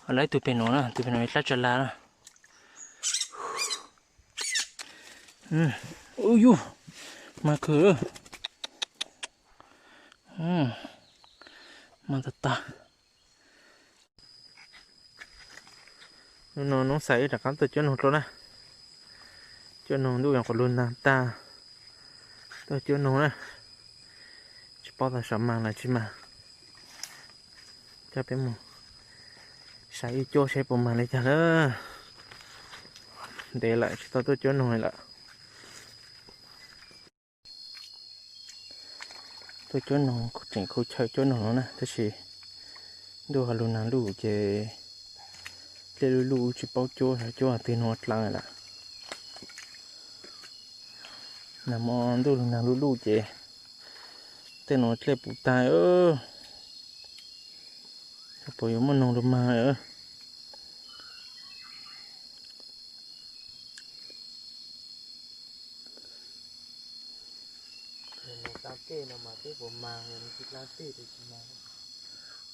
Lawv ib tug pem nuav na, tug pem nuav dlaab tsa la na. Ub yug, mag kawg, mag tag tag. Nub no noob xais wb rov qaab tuaj cuab noog dlua na. Cuab noog ntuj yuav quas lug nag tag, tuaj cuab noog na. Tsis paub tas sav mag los tsis mag. Coj peb mus saib ib cuab seb puas mag li cas lawm. Ntev lawm tsis tau tuaj cuab noog li lawm. Tuaj cuab noog tseem khaub chaw cuab noog no na, tab sis ntuj ho lug nag luj ces dlej luj luj tsis paub cuab, cuab twg noog dlaav lawm. Nag hmo ntuj lug nag luj luj ces tej nuav dlej puv tag, puas yuav muaj noog lug mag.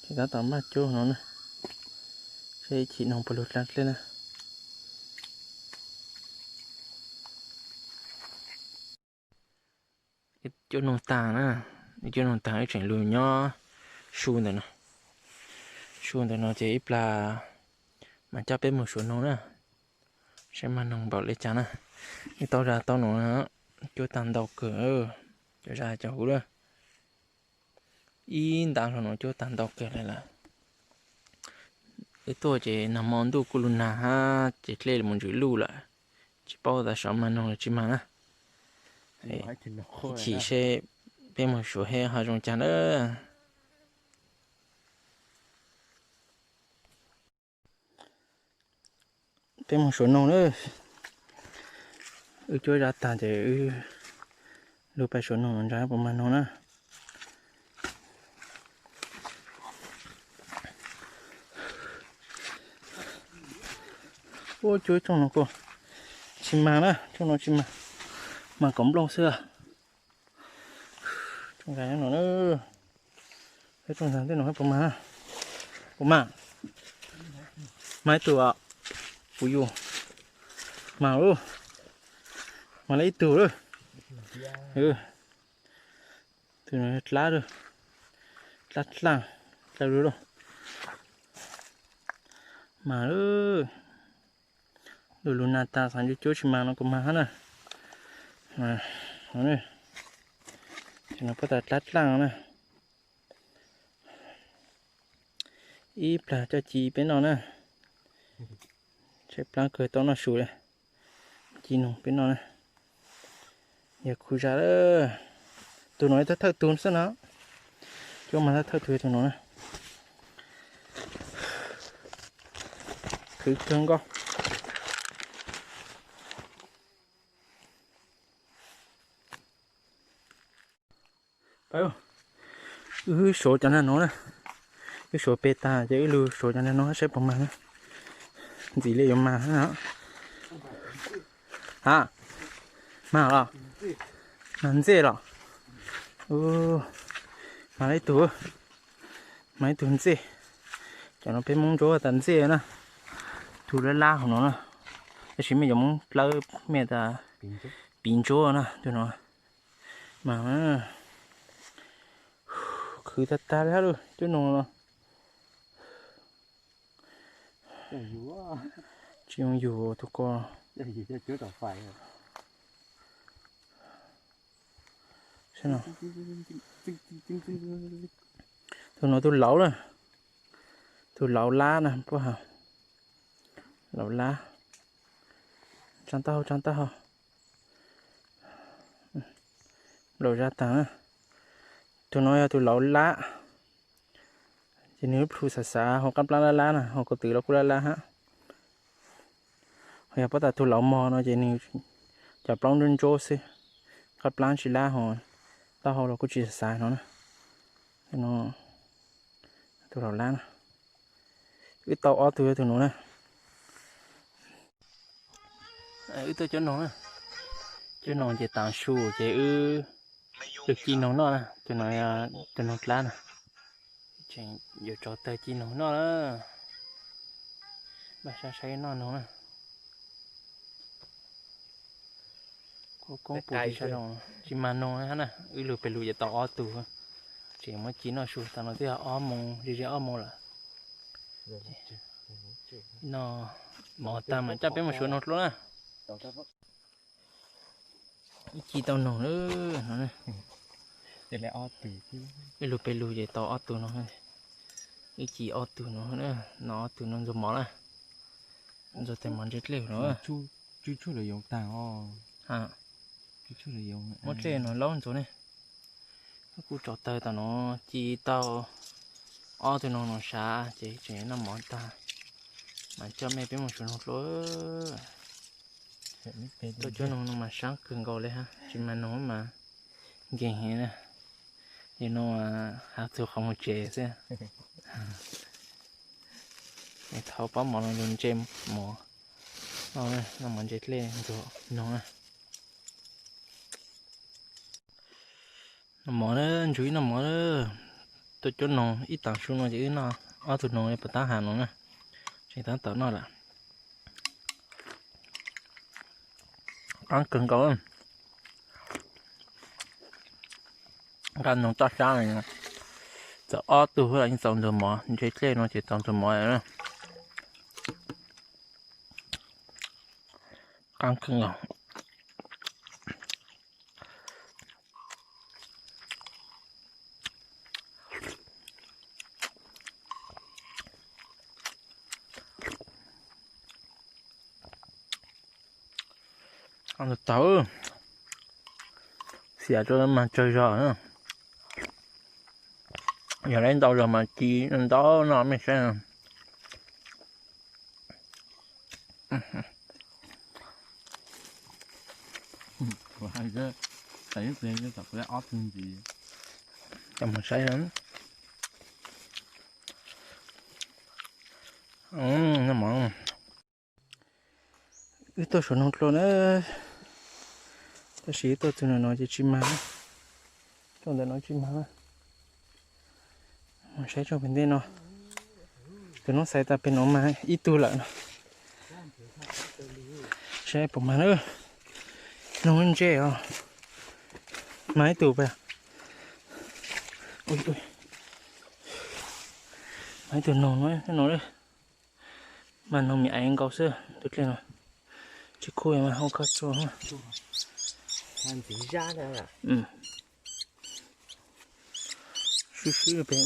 Ces tab tom maj cuab no na, seb ib chim noog puas lug dlaav dlej na. Cuab noog tag na, cuab noog tag wb tseem lug nyob su ntawm no. Su ntawm no ces ib plag mas coj peb mus suav noog na, seb mag noog npaum li cas na. Wb tau zaj tau no, cuab tag ntau kawg, cov zaj cov huv lawm. Ib nta hlo no cuab tag ntau kawg li lawm. Wb tuaj ces nag hmo ntuj kuj lug nag hab ces dlej mus ntsws luj lawm, tsis paub tas sav mag noog los tsis mag na. Ib chim seb peb mus suav seb ho zoo cas na. Peb mus suav noog na. Wb cuab zaj tag ces wb lug pais suav noog no ntsav puas mag noog na. Ua cuab tsooj no kuj tsis mag na, tsooj no tsis mag, mag kom nplooj xwb. Tsooj ntag no, tsooj ntag tej no puas mag, puas mag, mag ib tug, puas yug, mag lawm, mag lawm ib tug lawm. Tus no dlaab, dlaab dlaaj, dlaab lug lug, mag lawm. Lug lug nag tag xaav cuab cuab tsis mag no kuj mag hab na. Ces no puab tas dlaab dlaaj no na. Ib plag coj ci peb noj na. Tshaib plab kawg tau noj su li. Ci noog peb noj na. Yog khu zaj lawm. Tug no thawj thawj tug xwb no. Cuab mas thawj thawj tug tug no na. Khwv kawg nkaus. Wb suav cov nag no na, wb suav peg tag ces wb lug suav cov nag no saib puas mag na. Ntxim li yuav mag na. Ha, mag los? Mag ntxej los? Mag ib tug, mag ib tug ntxej. Cov no peb Moob Ntsuab tas ntxej na. Tug lab lab hauv no na, tab sis mej cov Moob Dlawb mej tas piv ntsuab na, tug no. Mas khwv tag tag li hab lauj, cuab noog no. Tsis zoo yug tug ko. Tug no tug lauv lawm, tug lauv lab na, puab has lauv lab. Tsaab taub hau, tsaab taub hau. Lauv zaj taag na. Tug no yog tug lauv lab, ces nwg lub plhu xav xav, hau qaab plaab lab lab na, hau ko tw los kuj lab lab hab. Ho yog puab tas tug lauv mog no ces nwg cov plaub ntsuab ntsuab xwb, qaab plaab tsis lab, ho taub hau los kuj tsis xav xav no na. No, tug lauv lab na. Wb tau ob tug yog tug no na. Wb tuaj cuab noog na. Cuab noog ces taag su ces wb lug ci noog noj na, tus no, tus noog dlab na. Tseem yuav tso tawg ci noog noj na. Saib saib noj noog na. Koob pus tsis sab zoo, tsis mag noog hab na, wb lug pem lug ces tau ob tug. Tseem muab ci noj su tas no twb yog ob moos, ze ze ob moos lawm. Noj mov tag mas coj peb mus suav noog dlua na. Ib ci tau noog no. Ib lub peb lug ces tau ob tug no. Ib ci ob tug no, no ob tug no ntxuag mov na. Ntxuag tag mov ntse dlej no. Muab dlej no laub ntxuag ne. Kuj tso tawg tom no, ci tau ob tug noog no sav ces tseem noj mov tag mas coj mej peb mus suav noog dlua. Tuaj cuab noog no mas sab kawg nkaus li hab, tsis mag noog mas nkeeg heev na. Yog no has txug qhov mus tsev xwb. Thauj pob mov no ntse mov, noj mov ntse dlej ntxuag noog na. Noj mov na, ntsug ib noj mov na. Tuaj cuab noog ib taag su no ces wb noj ob tug noog puas tab has no na. Tseem tab tom noj lawm. Qaab kawg nkaus. Nqaj noog toj sab, txawm ob tug los yeej txaus ntxuag mov, ntse dlej no ces txaus ntxuag mov lawm na. Qaab kawg nkaus. Tau, xiam rau mas tsawg zog na. Yog lawv ntau zog mas ci ntau no mej saib. Coj mus saib, wb tuaj suav noog dlua na, tab sis wb tuaj txug ntawm no ces tsis mag, tuaj ntawm no tsis mag. Saib tsoom pem ntej no, tus noob xaiv tas pem no mas ib tug lawm no. Saib puas mag na, noog ntse os. Mag ib tug pas, mag ib tug noog no, mag noog me aiv nkaus xwb tus dlej no. Tsis khuj mas hau koj txua. Swb swb pem.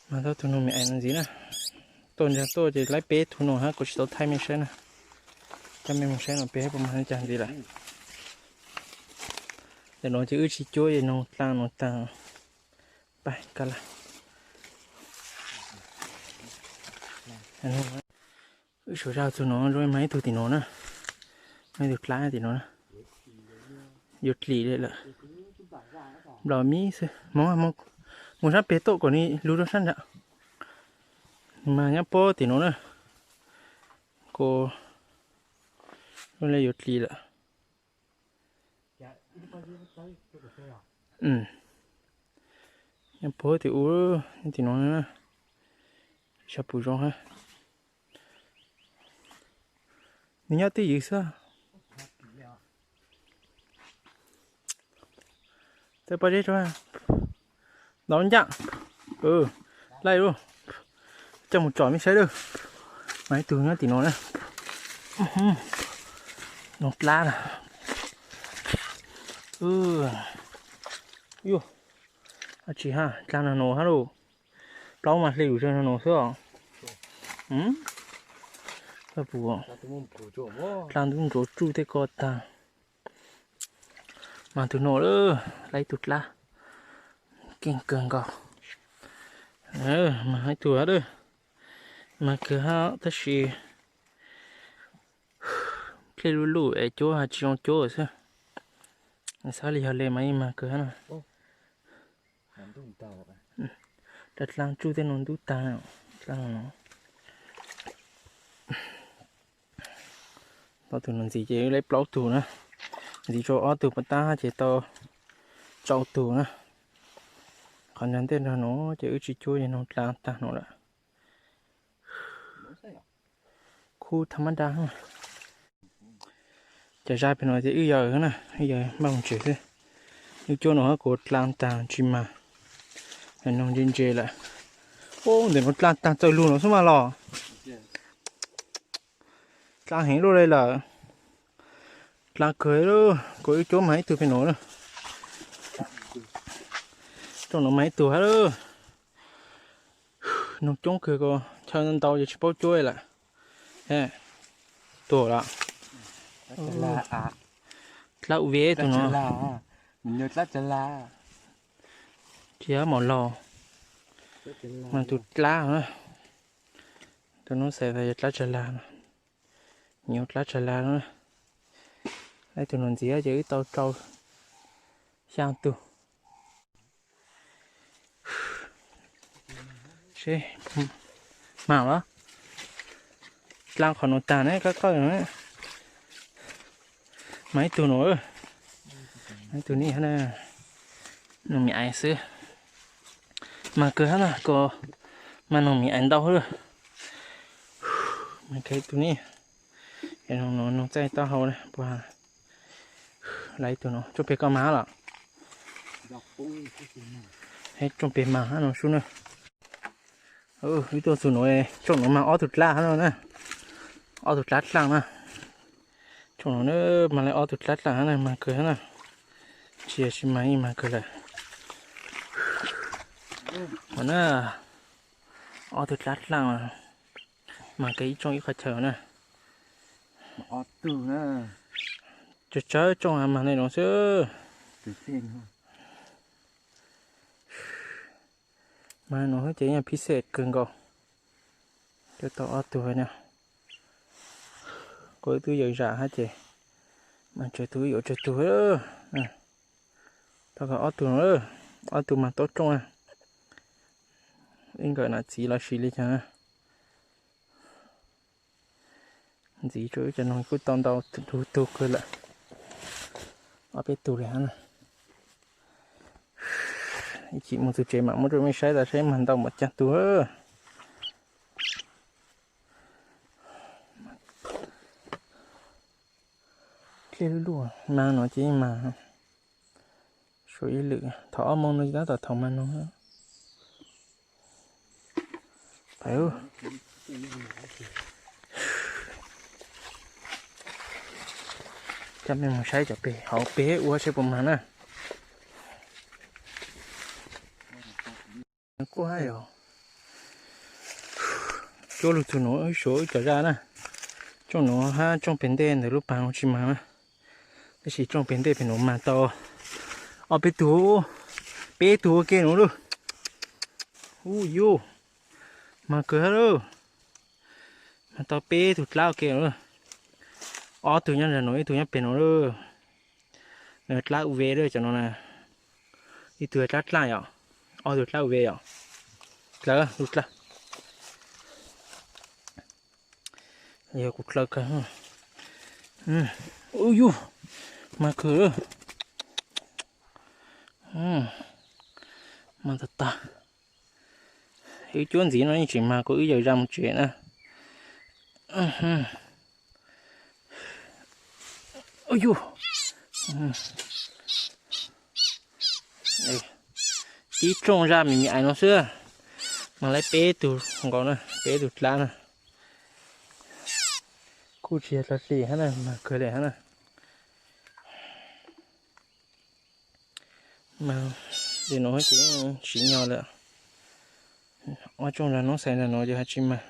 Mas tau tus noog me aiv no ntxiv na. Tuaj ntseeg tuaj ces laib peb tug noog hab kuv tsis tau thaij mej saib na. Coj mej mus saib no peb puas mag li cas ntxiv lawm. Ntawm no ces wb tsis cuab es noog dlaa no taag. Pab ka lawm. Wb suav zaj txug no zoo mag ib tug tim no na. Mag ib tug dlaab tim no na. Yuav dlim li lawm. Nplaum miv xwb. Mus sab peg tuaj kom nws lug rau sab nrad. Mas nyob puag tim no na. Kuv zoo li yuav dlim lawm. Nyob puag tim ub, tim no na. Tsis puas zoo hab. Nws nyob twj ywm xwb. Txawm pob zeb rau, ntaus ncaj. Laij lauj, coj mus tsom mej saib lawm. Mas ib tug nyob tim no na. Noog dlaab na. Yuj, dlaab tsi hab, dlaab no no hab lauj. Plaub mas hle yus zag no no xwb os. Dlaab ntub ntsuav tsuj tej ko taag. Mas tug no lawm, laib tug dlaab. Keej kawg nkaus. Mas ib tug hab, mas kawg hab tab sis dlej luj luj es cuab tsis zoo cuab xwb. Xav li yog le mas yeej mag kawg hab na. Dlaab dlaab tsuj tej no ntub taag, dlaab no. Tau tug no ntxiv ces laib plaub tug na. Ntxiv rau ob tug pas tab ces tau rau tug na. Qhov ntawd ntej nrog no ces wb tsis cuab, yog noog dlab tag no lawm. Khub tha mab dab. Cov zaj pem no ces wb yawg na, wb yawg npaj mus tsev xwb. Wb cuab no kuv dlab tag tsis mag, noog ntse ntse lawm. Ub, ntawm no dlab tag txawj lug no xwb mas los. Dlab heev luaj li lawm. Dlab kawg, kuv wb cuab mag ib tug pem no na. Rooj no mag ib tug hab. Noog coob kawg, ko chaw ntau ces tsis paub cuab lawm. Tuag lawm. Dlab uv tus no. Tsis yog mom laug, mas tus dlab na. Tus no xav tas yog dlab tsag lag, nyiam dlab tsag lag no. Ib tug no ntxiv ces wb tau rau xyaa tug. Seb, mag los? Dlab qhov no tag ne, kab qawj no. Mag ib tug no, ib tug ni, noog me ais xwb. Mag kawg hab na, ko mag noog me ais ntau lawm. Mag kawg ib tug ni, noog txaij taub hau puas. Lawv ib tug no tsooj pem koj mag los? Tsooj pem mag hab no sub na. Wb tuaj txug no, tsooj no mag ob tug dlab hab no na. Ob tug dlab dlaaj na. Tsooj no mag li ob tug dlab dlaaj hab na, mag kawg hab na. Tsis yog tsis mag, yeej mag kawg lawm. Ua na, ob tug dlab dlaaj, mag kawg ib tsooj ib qhov chaw na. Tsawg tsawg tsooj mag li no xwb. Mag no ces yog phij xej kawg nkaus. Coj tau ob tug na. Kuv wb twb yawm zam hab ces mag tsawg tug yuav tsawg tug. Tau ob tug, ob tug mag tau tsooj na. Ib nkawm nam txiv los sis li cas na. Ntxiv rau wb cov noog kuj tau ntau tug tug kawg lawm. Ob peb tug li hab na. Ib chim mus txug tsev mam muab rau mej saib tas saib mag ntau npaum caag tug. Dlej lub luaj, mag no ces mag suav ib lwm, thaum ob moos no tab tom thaum mag no. Coj mej mus saib cov pem hauv peb ua seb puas mag na. Kuj hab yog cuab lug txug nuav suav wb cov zaj na. Tsooj nuav hab tsooj pem ntej ntawm lub paag tsis mag na. Tab sis tsooj pem ntej pem nuav mag tau ob peb tug, peb tug ua ke nuav lawm. Ub yuj, mag kawg hab lawm. Mag tau peb tug dlab ua ke lawm. Ob tug nyob ntawm nuav, ib tug nyob pem nuav lawm. Nws dlab uv lawm cov nuav na. Ib tug dlab dlaaj yom, ob tug dlab uv yom. Dlawb lub dlab. Yog kuv dlawb kawg. Ub yuj, mag kawg lawm. Mag tag tag. Wb cuab ntxiv no yeej tsis mag, kuv wb yawm zaj mus tsev na. Ub yuj, tib tsooj zaj me me ais no xwb, mag lawm peb tug nkaus na, peb tug dlab na. Kuj tsis yog dlawb hli hab na, mag kawg li hab na. Mas li nuav ces siv nyog lawm. Ob tsooj zaj noob xais zaj nuav ces hab tsis mag.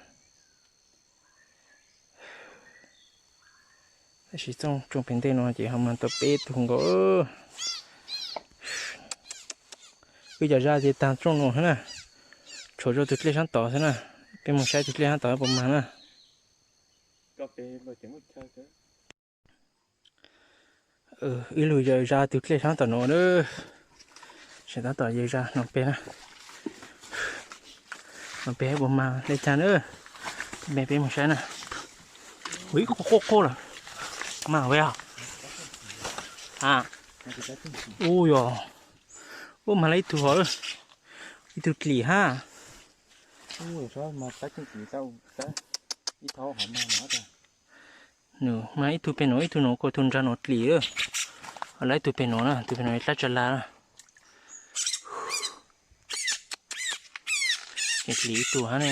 Tab sis tsooj pem ntej nuav ces ho mag tau peb tug nkaus. Wb cov zaj ces tag tsooj nuav xwb na. Tshuav rau tug dlej sab tod xwb na. Peb mus saib tug dlej sab tod puas mag na. Wb lug yawm zaj tug dlej sab tom nuav na. Seb tab tom yawm zaj no pem na. No pem puas mag li cas na. Peb, peb mus saib na. Ui, quaj quaj quaj lawm. Mag ua, ub yog, ub mag li ib tug hov. Ib tug dlim hab. Nws mas ib tug pem nuav, ib tug nuav kuas tug nrag nuav dlim. Lawv ib tug pem nuav na, tug pem nuav dlab tsa la na. Dlim ib tug hab ne.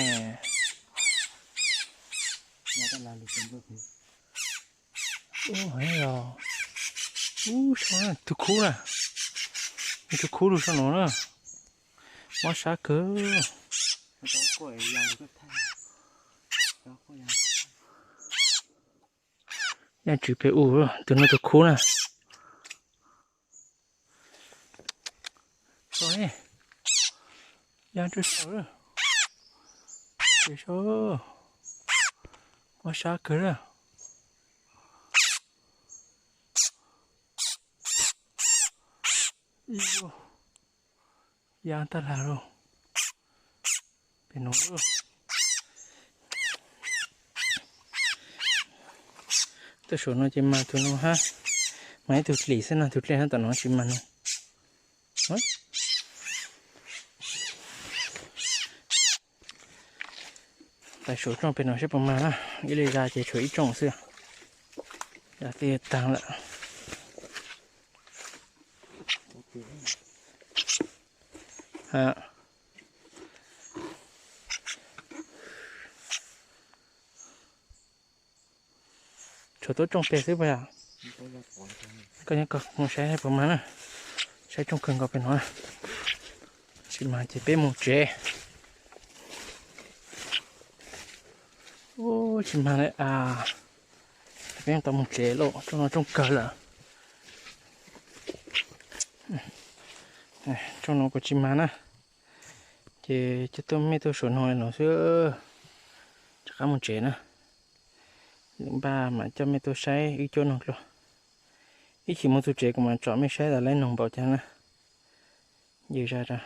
Ub, tug khub na, tug khub lug sab nuav na. Mob sab kawg. Yaaj tswv pem u, tug nuav tug khub na. Yaaj tswv saum, mob sab kawg na. Yaaj tag lag lug. Pem nuav, tuaj saum no ces mas tug nuav hab, mas ib tug dlim xwb no, tug dlim hab tom nuav tsis mas no. Tais saum tsooj pem nuav saib puas mag na, ib li zag ces tshuav ib tsooj xwb, zag twb taag lawm. Tshuav tuab tsooj peg xwb puas yog? Koj nyob koj mus saib puas mag na, saib tsooj kawg nkaus pem nuav, tsis mag ces peb mus tsev. Ub, tsis mag li as, peb tau mus tsev lauj, tsooj no tsooj kawg lawm. Tsooj no kuj tsis mag na, ces coj tuaj mej tuaj saum noog li no xwb, rov qab mus tsev na. Lwm npaj mam coj mej tuaj saib wb cuab noog dlua. Ib chim mus txug tsev kuv mam tsom mej saib tas laib noog npaum cas na. Yws zag,